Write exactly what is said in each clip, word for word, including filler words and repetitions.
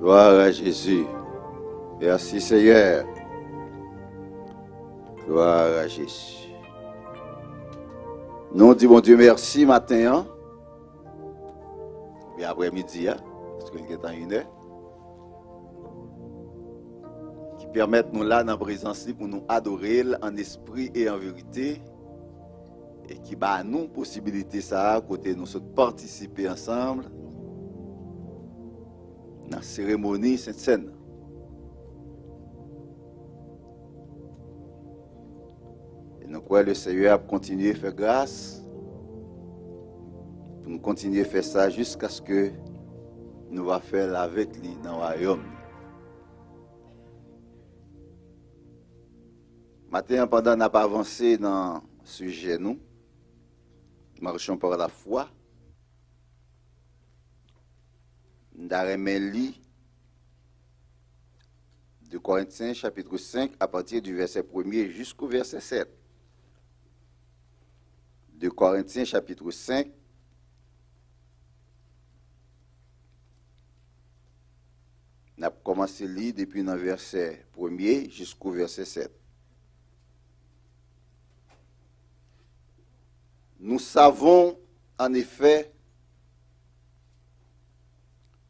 Gloire à Jésus. Merci Seigneur. Gloire à Jésus. Nou di Bondye mèsi maten an, oubyen aprèmidi a, paske l gentan inè, ki pèmèt nou la nan prezans li pou nou adore l an espri e an verite, e ki ba nou posibilite sa a kote nou sot patisipe ansanm nan seremoni Sent Sèn nan. E nou kwè le Seyè ap kontinye fè gras pou nou kontinye fè sa jiskaske nou va fè l avèk li nan wayòm li. Maten an, pandan n ap avanse nan sijè nou, Marchons par la foi, m ta renmen li de Corinthiens chapitre cinq à partir du verset premier jusqu'au verset sept. De Corinthiens chapitre cinq, n ap kòmanse li depi nan vèsè premye jiskou vèsè sèt. Nous savons en effet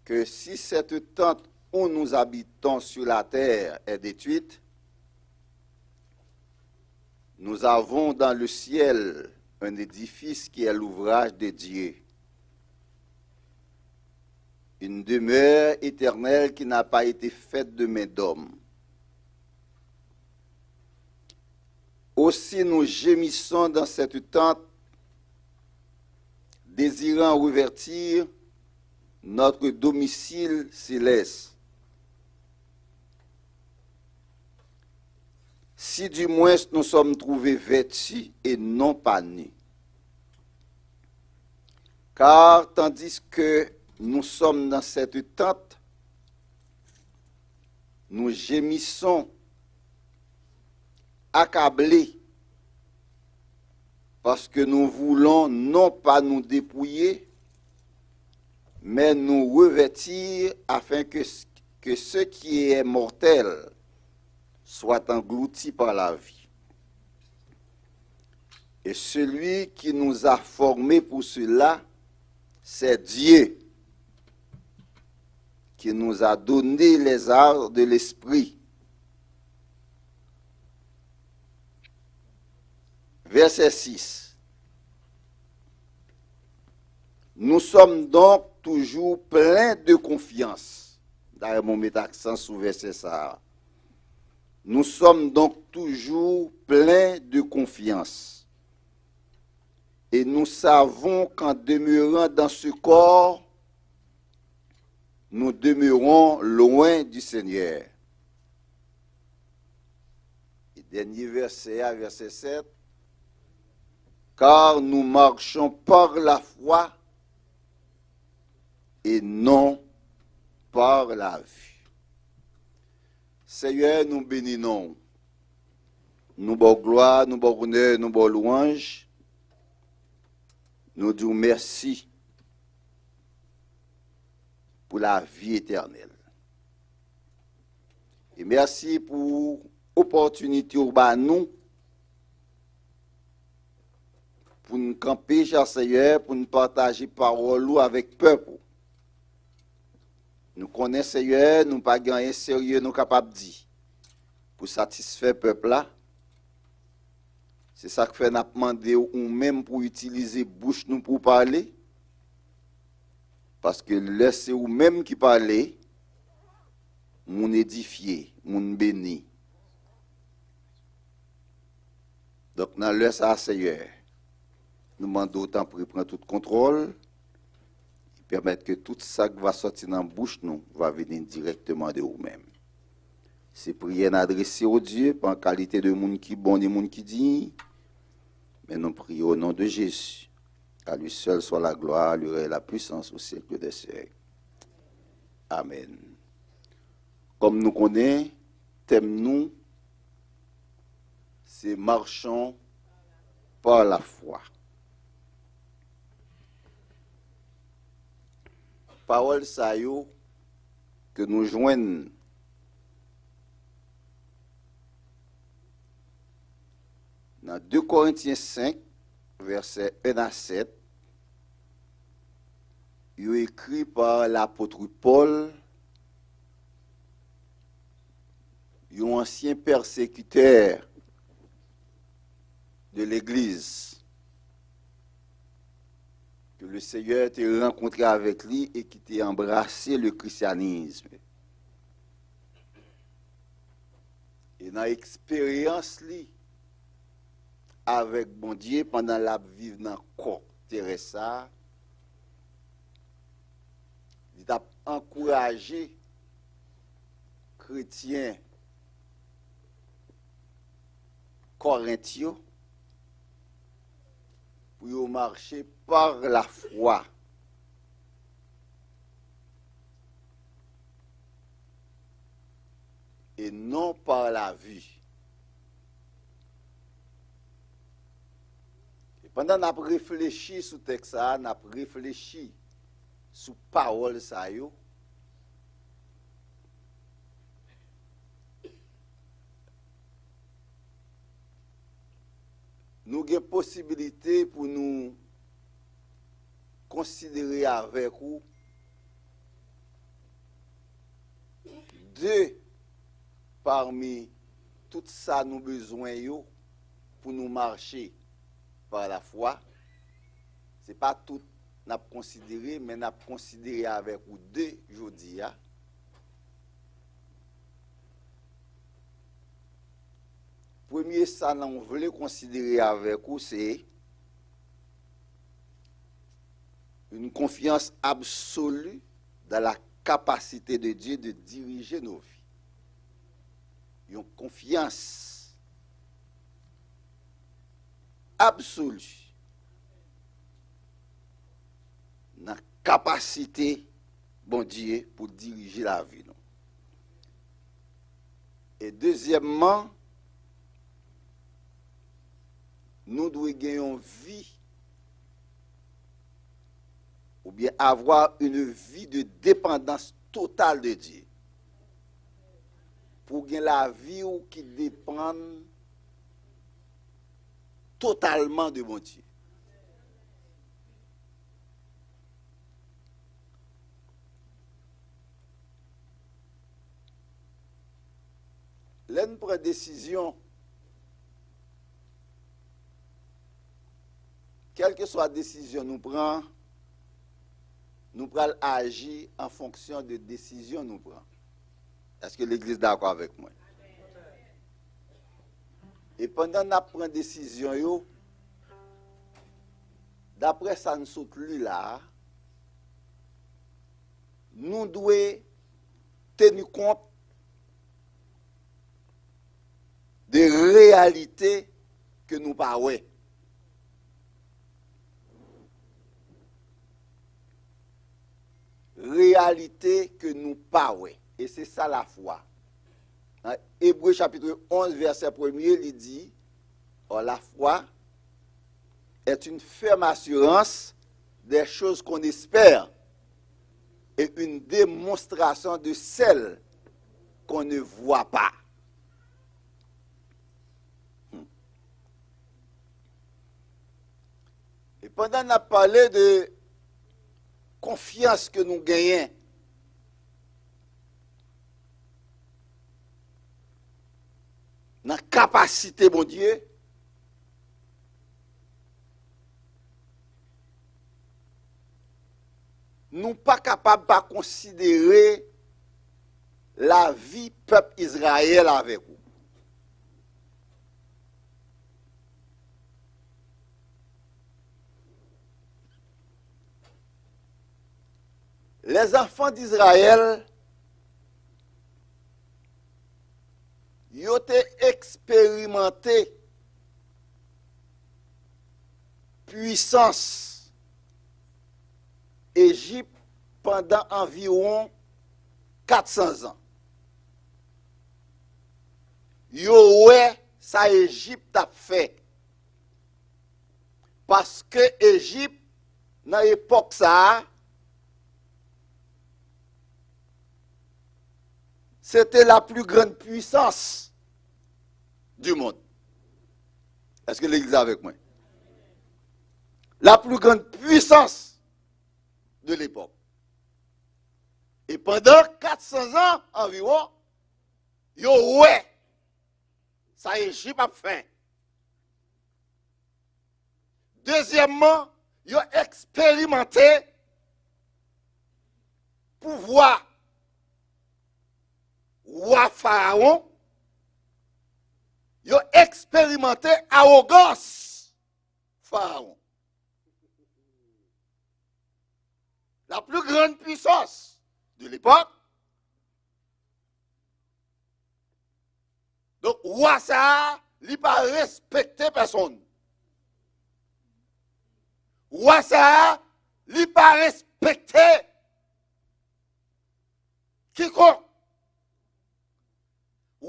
que si cette tente où nous habitons sur la terre est détruite, nous avons dans le ciel un édifice qui est l'ouvrage de Dieu, une demeure éternelle qui n'a pas été faite de main d'homme. Aussi nous gémissons dans cette tente, désirant revêtir notre domicile céleste. Si du moins nous sommes trouvés vêtus et non pas nus. Car tandis que nous sommes dans cette tente, nous gémissons, accablés, parce que nous voulons non pas nous dépouiller, mais nous revêtir afin que, que ce qui est mortel soit englouti par la vie. Et celui qui nous a formés pour cela, c'est Dieu, qui nous a donné les arts de l'esprit. Verset six. Nous sommes donc toujours pleins de confiance. D'ailleurs, mwen met aksan sou vèsè sa a. Nous sommes donc toujours pleins de confiance. Et nous savons qu'en demeurant dans ce corps, nous demeurons loin du Seigneur. E dènye vèsè a, vèsè sèt, car nous marchons par la foi et non par la vue. Seyè, nou beni non w. Nou ba w glwa, nou ba w onè, nou ba w lwanj. Nou di w mèsi pou lavi etènèl. E mèsi pou opòtinite w ba nou pou n kanpe, chè Seyè, pou n pataje pawòl ou avèk pèp ou. Nou konnen, Seyè, nou pa gen anyen serye nou kapab di pou satisfè pèp la. Se sa k fè n ap mande w ou menm pou w itilize bouch nou pou w pale. Paske lè se ou menm ki pale, moun edifye, moun beni. Donk, nan lè sa a, Seyè, nou mande w, tanpri, pran tout kontwòl, e pèmèt ke tout sa k va sòti nan bouch nou va vini dirèkteman de ou menm. Se priyè n adrese w, Dye, pa an kalite de moun ki bon ni moun ki diy, men nou priye o non de Jezi. À lui seul soit la gloire, le règne, la puissance au siècle des siècles. Amèn. Kòm nou konnen, tèm nou, se Marchons par la foi. Pawòl sa yo, ke nou jwenn nan de Korentyen senk, vèsè en a sèt, yo ekri pa lapot Pòl, yon ansyen pèsekitè de legliz, ke le Senyè te rankontre avèk li e ki te anbrase le christianisme. E nan eksperyans li avèk Bondye pandan l ap viv nan kò terès sa a, li t ap ankouraje kretyen Kòrent yo pou yo mache par la foi et non par la vue. E pandan n ap reflechi sou tèks sa a, n ap reflechi sou pawòl sa yo, nou gen posibilite pou nou konsidere avèk ou de pami tout sa nou bezwen yo pou nou mache pa lafwa. Se pa tout n ap konsidere, men n ap konsidere avèk ou de jodi a. Premye sa nou vle konsidere avèk ou, se une confiance absolue dans la capacité de Dieu de diriger nos vies. Yon konfyans absoli nan kapasite Bondye pou dirije lavi nou. E dezyèmman, nou dwe gen yon vi, ou bien avoir une vie de dépendance totale de Dieu. Pou w gen lavi w ki depann totalman de Bondye. Lè n pran desizyon, kèlkeswa desizyon nou pran, nou pral aji an fonksyon de desizyon nou pran. Èske legliz dakò avèk mwen? E pandan n ap pran desizyon yo, daprè sa n sot li la a, nou dwe teni kont de reyalite ke nou pa wè. Reyalite ke nou pa wè. E se sa lafwa. Nan Ebre chapit onz, vèsè premye, li di, or la foi est une ferme assurance des choses qu'on espère et une démonstration de celles qu'on ne voit pas. Hmm. E pandan n ap pale de konfyans ke nou genyen nan kapasite Bondye, nou pa kapab pa konsidere lavi pèp Izrayèl avèk ou. Les enfants d'Israël, yo te eksperimante pwisans Ejip pandan anviwon kat san zan. Yo wè sa Ejip t ap fè. Paske Ejip, nan epòk sa a, c'était la plus grande puissance du monde. Est-ce que l'église est avec moi? La plus grande puissance de l'époque. E pandan kat san zan anviwon, yo wè sa Ejip ap fè. Dezyèmman, yo eksperimante pouvwa wa Farawon, yo eksperimante awogans Farawon. La plus grande puissance de l'époque. Donk, wa sa a, li pa respekte pèsonn. Wa sa a, li pa respekte kikonk.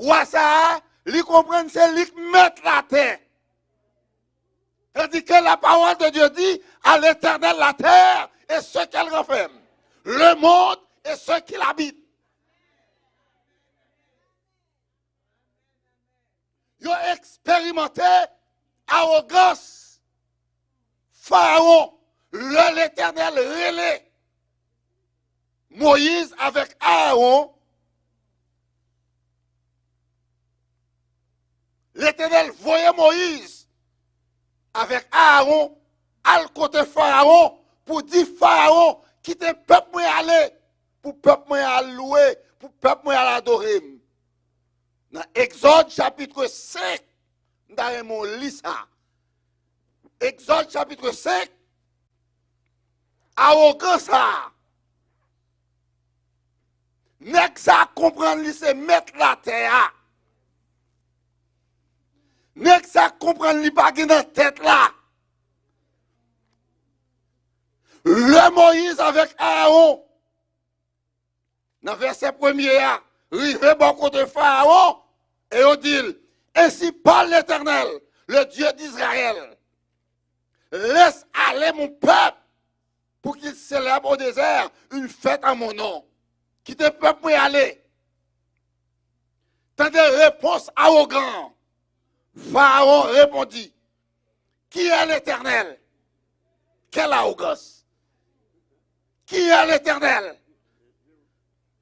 Wa sa a, li konprann se li k mèt latè. Tandis que la parole de Dieu dit, à l'Éternel la terre et ce qu'elle renferme, le monde et ceux qui l'habitent. Yo eksperimante awogans Farawon lè Letènèl rele Moyiz avèk Arawon. Letènèl voye Moyiz avèk Arawon al kote Farawon pou di Farawon, "Kite pèp mwen ale, pou pèp mwen al louwe, pou pèp mwen al adore m." Nan Egzòd chapit senk, m ta renmen w li sa. Egzòd chapit senk, awogan sa a. Nèg sa a konprann li se mèt latè a. Nèg sa a konprann li pa gen nan tèt la. Lè Moyiz avèk Arawon, nan vèsè premye a, rive bò kote Farawon, e yo di l, "Ainsi parle l'Éternel, le Dieu d'Israël. Laisse aller mon peuple pour qu'il célèbre au désert une fête en mon nom." Kite pèp mwen ale. Tande repons awogan an. Pharaon répondit, "Qui est l'Éternel?" Quelle arrogance! "Qui est l'Éternel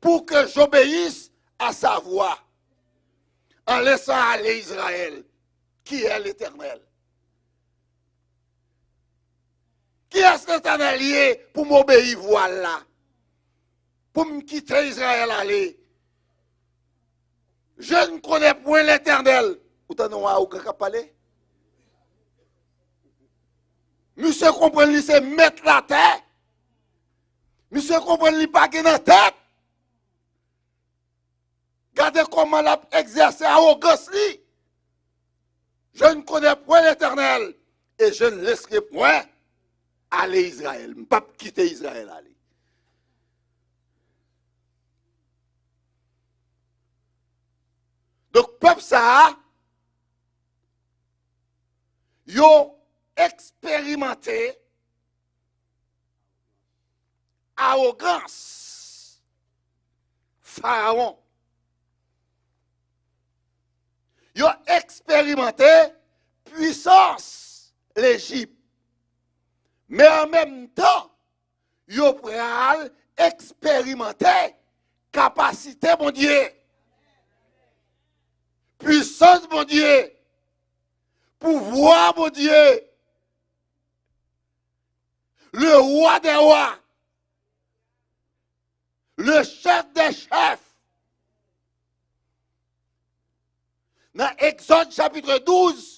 pour que j'obéisse à sa voix en laissant aller Israël? Qui est l'Éternel?" Kiyès Letènèl ye pou m obeyi vwa l la? Pou m kite Izrayèl ale? Je ne connais point l'Éternel. Ou tande yon awogan k ap pale? Misye konprann li se mèt latè. Misye konprann li pa gen nan tèt. Gade kòman l ap egzèse awogans li. Je ne connais point l'Éternel et je ne laisserai point aller Israël. M p ap kite Izrayèl ale. Donk, pèp sa a, yo eksperimante awogans Farawon. Yo eksperimante pwisans Lejip. Men an menm tan, yo pral eksperimante kapasite Bondye, pwisans Bondye, pouvwa Bondye. Le roi des rois, le chef des chefs. Nan Egzòd chapit douz,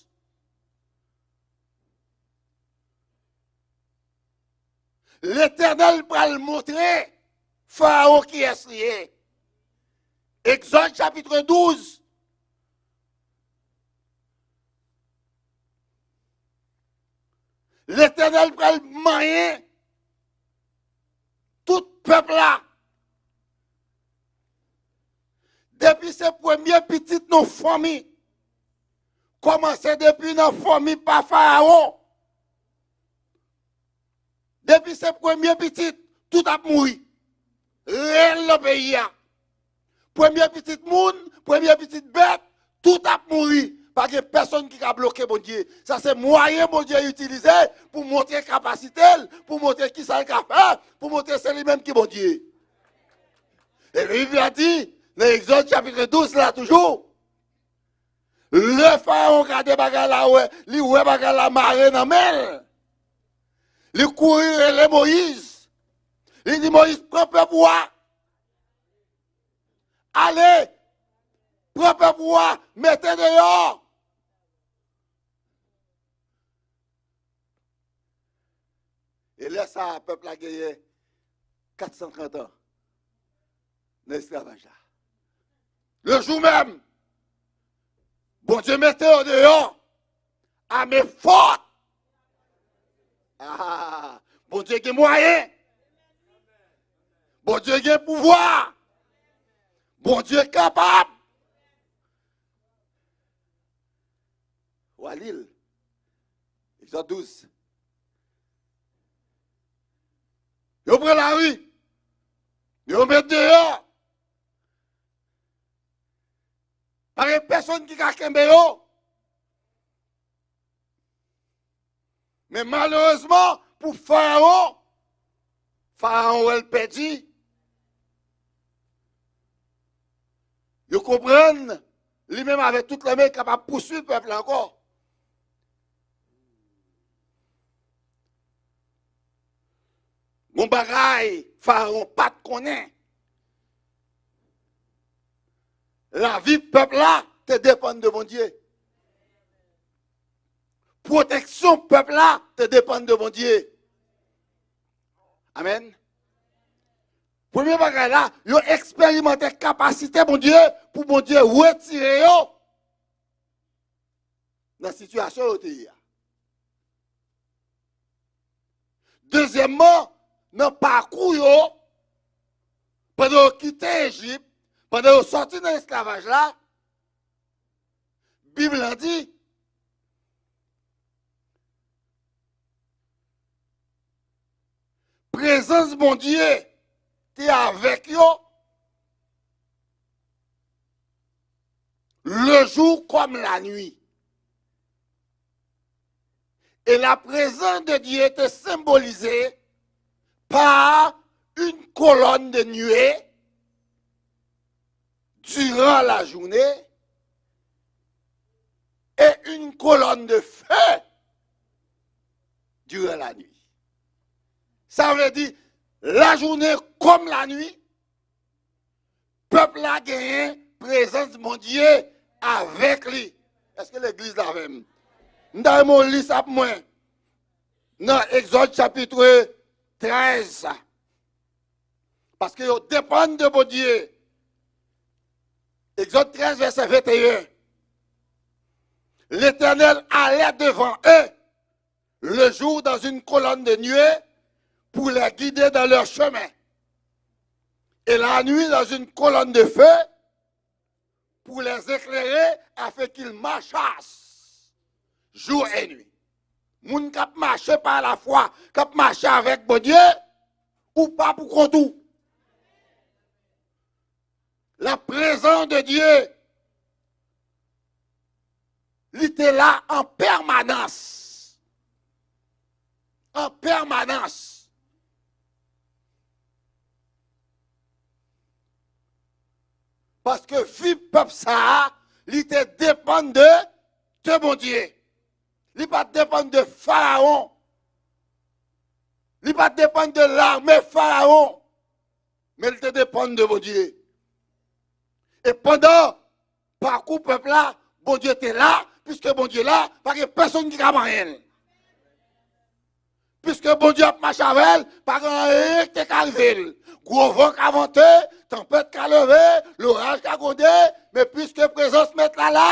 Letènèl pral montre Farawon kiyès li ye. Egzòd chapit douz. Letènèl pral manyen tout pèp la. Depi se premye pitit nan fanmi, kòmanse depi nan fanmi pa Farawon. Depi se premye pitit, tout ap mouri. Reyèl nan peyi a. Premye pitit moun, premye pitit bèt, tout ap mouri. Pa gen pèsonn ki ka bloke Bondye. Sa se mwayen Bondye itilize pou montre kapasite l, pou montre kisa l ka fè, pou montre se li menm ki Bondye. E Bib la di, nan Egzòd chapit douz la toujou, lè Farawon gade bagay la, wè, li wè bagay la mare nan men l. Li kouri rele Moyiz. Li di Moyiz, pran pèp ou a. Ale, pran pèp ou a, mete deyò. E lè sa a, pèp la genyen kat san trant an nan esklavaj la. Le jou menm, Bondye mete yo deyò, ame fòt. Ah, Bondye gen mwayen. Bondye gen pouvwa. Bondye kapab. W a li l. Egzòd douz. Yo pran lari. Yo met deyò. Pa gen pèsonn ki ka kenbe yo. Men malerezman, pou Farawon, Farawon wè l pèdi. Yo konprann, li menm avèk tout lame, li kapab pouswiv pèp la ankò. Gon bagay Farawon pa t konnen. Lavi pèp la te depann de Bondye. Pwoteksyon pèp la te depann de Bondye. Amèn. Premye bagay la, yo eksperimante kapasite Bondye pou Bondye retire yo nan sitiyasyon yo te ye a. Dezyèmman, nan pakou yo, pandan yo kite Ejip, pandan yo sòti nan esklavaj la, Bib lan di, prezans Bondye te avèk yo le jour comme la nuit. Et la présence de Dieu était symbolisée par une colonne de nuée durant la journée et une colonne de feu durant la nuit. Sa vle di, lajounen kòm lanwi, pèp la genyen prezans Bondye avèk li. Èske legliz la avè m? M ta renmen w li sa pou mwen. Nan Egzòd chapit trèz. Paske yo depann de Bondye. Exode treize, verset vingt et un. L'Éternel allait devant eux le jour dans une colonne de nuée pour les guider dans leur chemin, et la nuit dans une colonne de feu pour les éclairer afin qu'ils marchassent jour et nuit. Moun k ap mache pa lafwa, k ap mache avèk Bondye, ou pa pou kont ou. La prezans de Dye, li te la an pèmanans. An pèmanans. Paske vi pèp sa a, li te depann de, de Bondye. Li pa t depann de Farawon. Li pa t depann de lame Farawon. Men li te depann de Bondye. E pandan pakou pèp la, Bondye te la, piske Bondye la, pa gen pèsonn ki ka manyen l. Piske Bondye ap mache avè l, pa gen anyen ki te ka rive l. Gwo van ka vante, tanpèt ka leve, loraj ka gwonde, men piske prezans Mèt la la,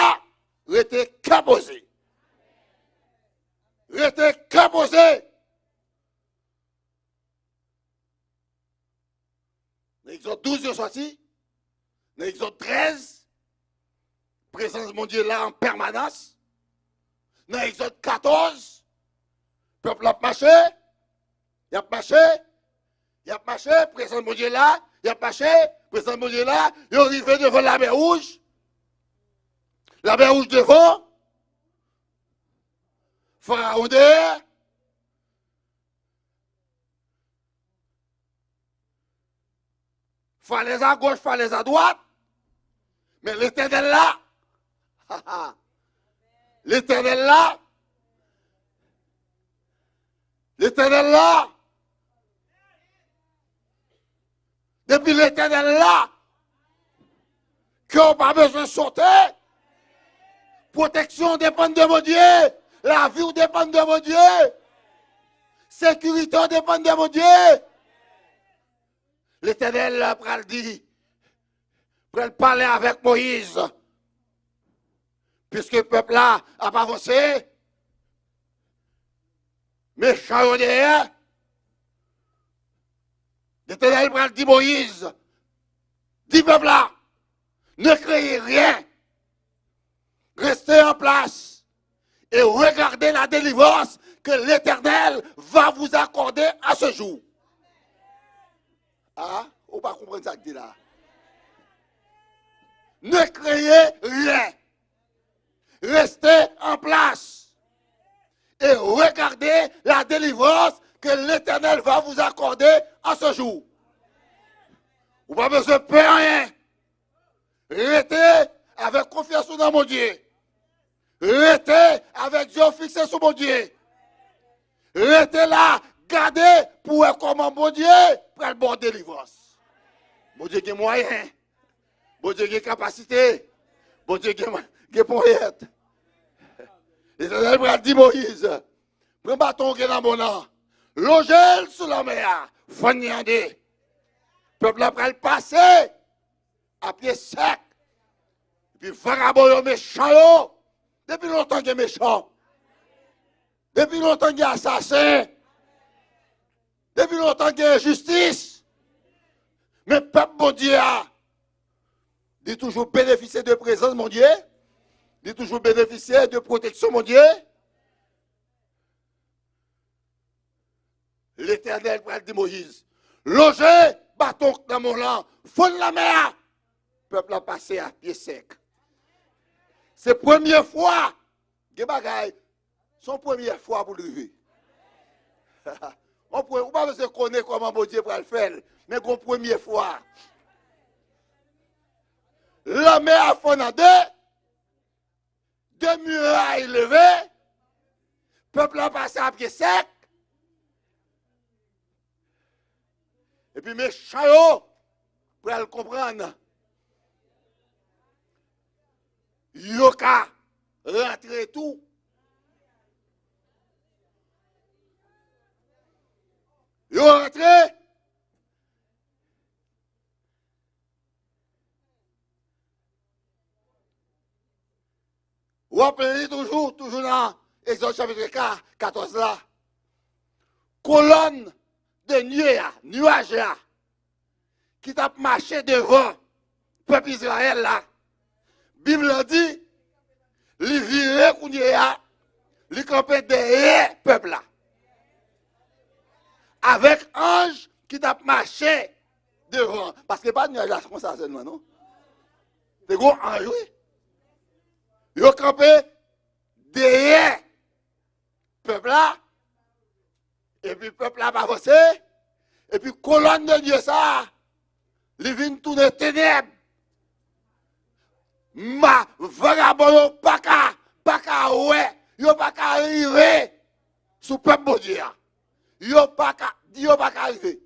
rete kè poze. Rete kè poze. Nan Egzòd douz, yo sòti. Nan Egzòd trèz, prezans Bondye la an pèmanans. Nan Egzòd katòz, pèp la ap mache, y ap mache, y ap mache, prezans Bondye la, y ap mache, Prezans Bondye la, yo rive devan Lamè Wouj. Lamè Wouj devan, Farawon dèyè. Falèz agoch, falèz adwat. Men Letènèl la, Letènèl la, Letènèl la, depi Letènèl la, ke w pa bezwen sote. Pwoteksyon w depann de Bondye. Lavi w depann de Bondye. Sekirite w depann de Bondye. Letènèl pral di, pral pale avèk Moyiz. Piske pèp la ap avanse, mechan yo dèyè. Letènèl pral di Moyiz, di pèp la, ne craignez rien. Restez en place et regardez la délivrance que l'Éternel va vous accorder à ce jour. Ah, ou pa konprann sa k di la. Ne craignez rien. Restez en place et regardez la délivrance que l'Éternel va vous accorder en ce jour. Ou pa bezwen pè anyen. Rete avèk konfyans ou nan Bondye. Rete avèk je w fikse sou Bondye. Rete la, gade pou w wè kòman Bondye pral ba w delivrans. Bondye gen mwayen. Bondye gen kapasite. Bondye gen, gen ponyèt. Letènèl pral di Moyiz, pran baton w gen nan men w lan, lonje l sou lanmè a, fann li an de. Pèp la pral pase a pye sèk. Epi vagabon yo, mechan yo, depi lontan gen mechan. Depi lontan gen asasen. Depi lontan gen enjistis. Men pèp Bondye a, li toujou benefisye de prezans Bondye. Li toujou benefisye de pwoteksyon Bondye. Letènèl pral di Moyiz, lonje baton k nan men w lan, fann lanmè a. Pèp la pase a pye sèk. Se premye fwa. Gen bagay, se yon premye fwa pou l rive. Yon pre-, ou pa bezwen konnen kòman Bondye pral fè l, men gen yon premye fwa. Lanmè a fann an de, de miray leve, pèp la pase a pye sèk, epi mechan yo pral konprann yo ka rantre tou. Yo rantre. W ap li toujou, toujou nan Egzòd chapit ka-, katòz la. Kolòn de nye a, nyaj la, ki t ap mache devan pèp Izrayèl la. Bib la di, li vire kounye a, li kanpe dèyè pèp la. Avèk anj ki t ap mache devan. Paske pa nyaj la konsa sèlman, non. Te gon anj, wi. Yo kanpe dèyè pèp la, epi pèp la ap avanse, epi kolòn de Dye sa a, li vin tounen tenèb. Ma, vagabon yo pa ka, pa ka wè, yo pa ka rive sou pèp Bondye a. Yo pa ka, di yo pa ka rive.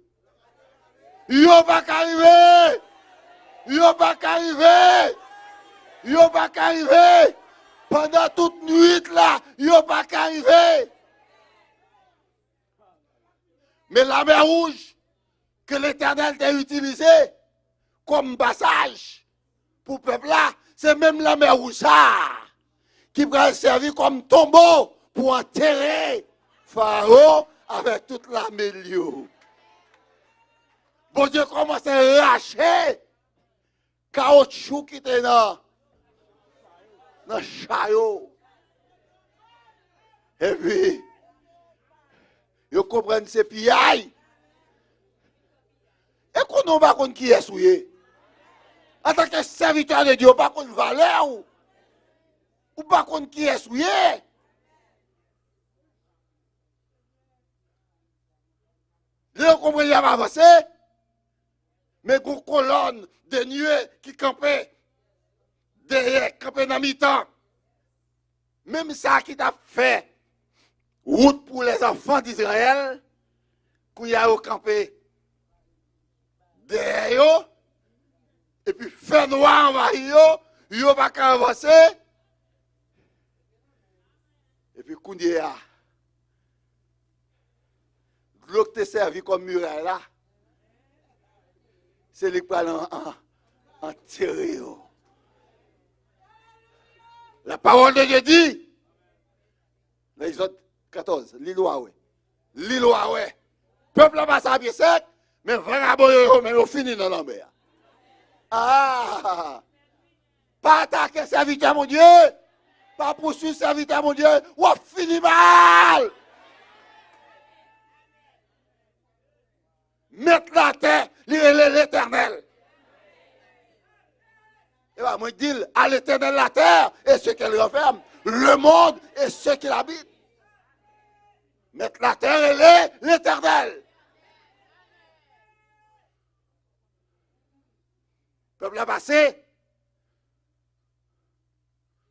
Yo pa ka rive. Yo pa ka rive. Yo pa ka rive. Pandan tout nwit la, yo pa ka rive. Men Lamè Wouj ke Letènèl te itilize kòm pasaj pou pèp la, se menm Lamè Wouj sa a ki pral sèvi kòm tonbo pou antere Farawo avèk tout lame l yo. Bondye kòmanse rache kawotchou ki te nan, nan cha yo. Epi, yo konprann se piyay. E konnen w pa konn kiyès ou ye. Antanke sèvitè de Dye, ou pa konn valè w. Ou pa konn kiyès ou ye. Lè yo konprann y ap avanse, men gon kolòn de nye ki kanpe dèyè, kanpe nan mitan. Menm sa ki t ap fè wout pou lèzanfan d Izrayèl, kounye a yo kanpe dèyè yo, epi fènwa anvayi yo, yo pa ka avanse. Epi kounye a, dlo k te sèvi kòm miray la, se li k pral an, an, antere yo. La parole de Dieu dit, nan Egzòd katòz, li lwa wè. Li lwa wè. Pèp la pase a pye sèk, men vagabon yo, yo menm yo fini nan lanmè a. Ah! Pa atake sèvitè Bondye. Pa pouswiv sèvitè Bondye. W ap fini mal. Mèt latè, li rele Letènèl. E pa mwen k di l, à l'Éternel la terre et ce qu'elle renferme, le monde et ce qu'il habite. Mèt latè rele Letènèl. Pèp la pase.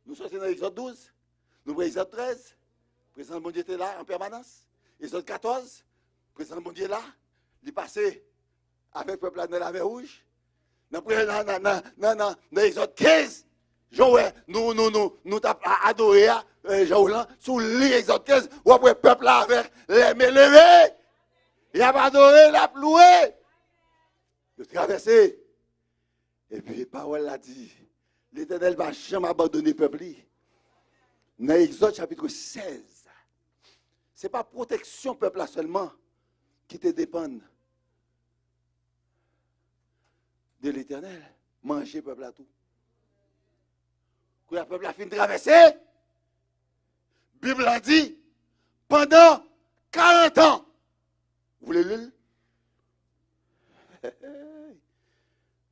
Nou soti nan Egzòd douz, nou pran Egzòd trèz, prezans Bondye te la an pèmanans. Egzòd katòz, prezans Bondye la, li pase avèk pèp la nan Lamè Wouj. Nan pre-, nan, nan, nan, nan, nan, nan Egzòd kenz, jan w wè, nou, nou, nou, nou t ap a-, adore a, eh, jan w lan, si w li Egzòd kenz, w ap wè pèp la avèk lèmen leve. Y ap adore, l ap louwe. Yo travèse. Epi pawòl la di, Letènèl pa janm abandone pèp li. Nan Egzòd chapit sèz, se pa pwoteksyon pèp la sèlman ki te depann de Letènèl, manje pèp la tou. Kounye a pèp la fin travèse, Bib la di, pandan karant an, ou vle li l?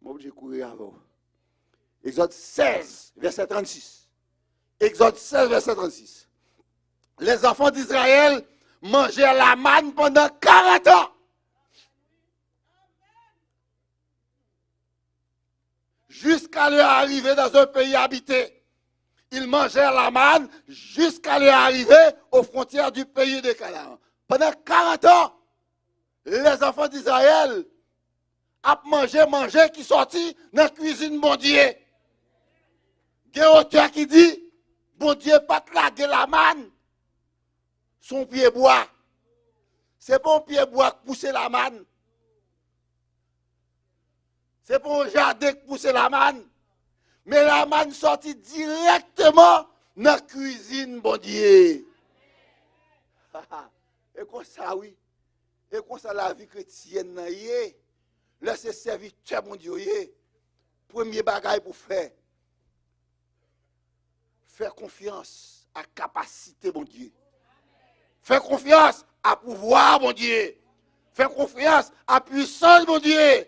M oblije kouri avè w. Egzòd sèz, vèsè trannsis. Egzòd sèz, vèsè trannsis. Les enfants d'Israël mangèrent la manne pendant quarante ans, jusqu'à leur arrivée dans un pays habité. Ils mangèrent la manne jusqu'à leur arrivée aux frontières du pays de Canaan. Pandan karant an, lèzanfan d Izrayèl ap manje manje ki sòti nan kwizin Bondye. Gen otè ki di, Bondye pa t lage lamann sou yon pye bwa. Se pa yon pye bwa k pouse lamann. Se pa yon jaden k pouse lamann. Men lamann sòti dirèkteman nan kwizin Bondye. E konsa, wi. E konsa lavi kretyèn nan ye. Lè se sèvitè Bondye w ye, premye bagay pou w fè, fè konfyans a kapasite Bondye. Fè konfyans a pouvwa Bondye. Fè konfyans a pwisans Bondye.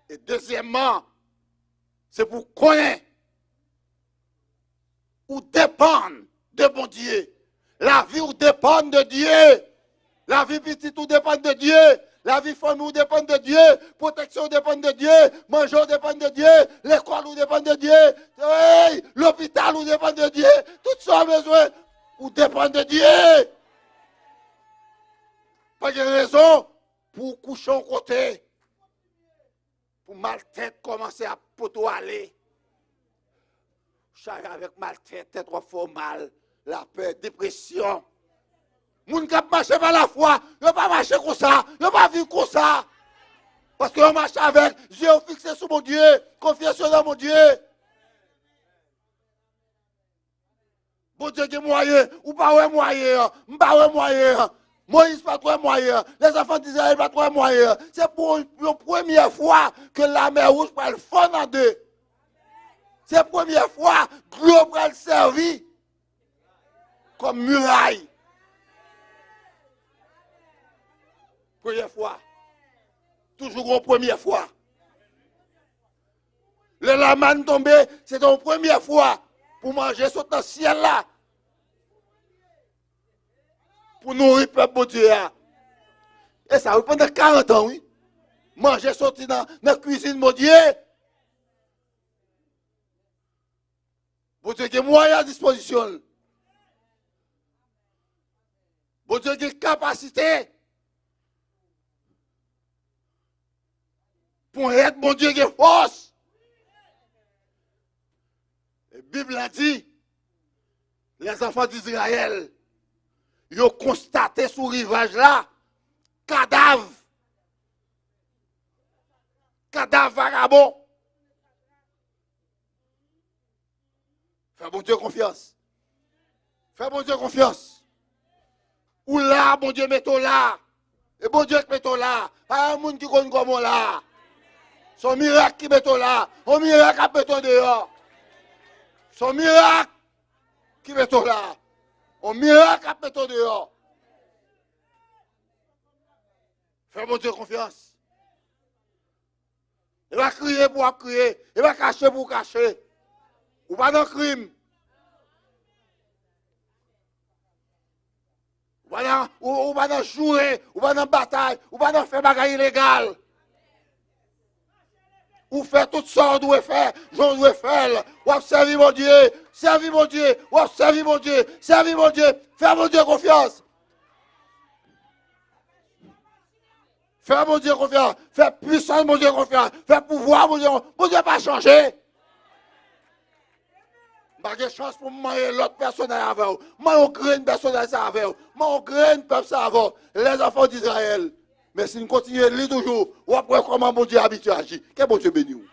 E dezyèmman, se pou w konnen ou depann de Bondye. Lavi w depann de Dye. Lavi pitit ou depann de Dye. Lavi fanmi w depann de Dye. Pwoteksyon w depann de Dye. Manje w depann de Dye. Lekòl ou depann de Dye. Ey, lopital ou depann de Dye. Tout sa w bezwen, ou depann de Dye. Pa gen rezon pou w kouche yon kote, pou maltèt kòmanse ap pote w ale. Chaje avèk maltèt, tèt w ap fè w mal, lapè, depresyon. Moun k ap mache pa lafwa, yo pa mache konsa, yo pa viv konsa. Paske yo mache avèk zye yo fikse sou Bondye, konfyans yo nan Bondye. Bondye gen mwayen, ou pa wè mwayen an, m pa wè mwayen an. Moyiz pa t wè mwayen an, lèzanfan d Izrayèl pa t wè mwayen an. Se pou yon premyè fwa ke Lamè Wouj pral fonn an de. Se premyè fwa dlo pral sèvi kòm miray. Premyè fwa. Toujou gon premyè fwa. Lè lamann tonbe, se te yon premye fwa pou manje sot nan syèl la, pou nouri pèp Bondye a. E sa, wi, pandan karant an, wi. Manje soti nan, nan kwizin Bondye. Bondye gen mwayen a dispozisyon l. Bondye gen kapasite. Ponyèt Bondye gen fòs. E Bib la di, lèzanfan d'Izrayèl, yo konstate sou rivaj la kadav, kadav vagabon. Fè Bondye konfyans. Fè Bondye konfyans. Ou la, Bondye mete w la. E Bondye k mete w la. Pa yon moun ki konn kòman w la. Se yon mirak ki mete w la. Yon mirak ap mete w deyò. Se yon mirak ki mete w la. Yon mirak ap mete w deyò. Fè Bondye konfyans. E pa kriye pou w ap kriye. E pa kache pou w kache. Ou pa nan krim. Ou pa nan, ou, ou pa nan joure. Ou pa nan batay. Ou pa nan fè bagay ilegal. Ou fè tout sa w dwe fè, jan w dwe fè l. W ap sèvi Bondye. Sèvi Bondye. W ap sèvi Bondye. Sèvi Bondye. Fè Bondye konfyans. Fè Bondye konfyans. Fè pwisans Bondye konfyans. Fè pouvwa Bondye konfyans. Bondye pa chanje. M pa gen chans pou m manyen lòt pèsonaj avè w. M manyen yon grenn pèsonaj sa avè w. M manyen yon grenn pèp sa avè w. Lèzanfan d'Izrayèl. Men si n kontinye li toujou, w ap wè kòman Bondye abitye aji. Ke Bondye beni w.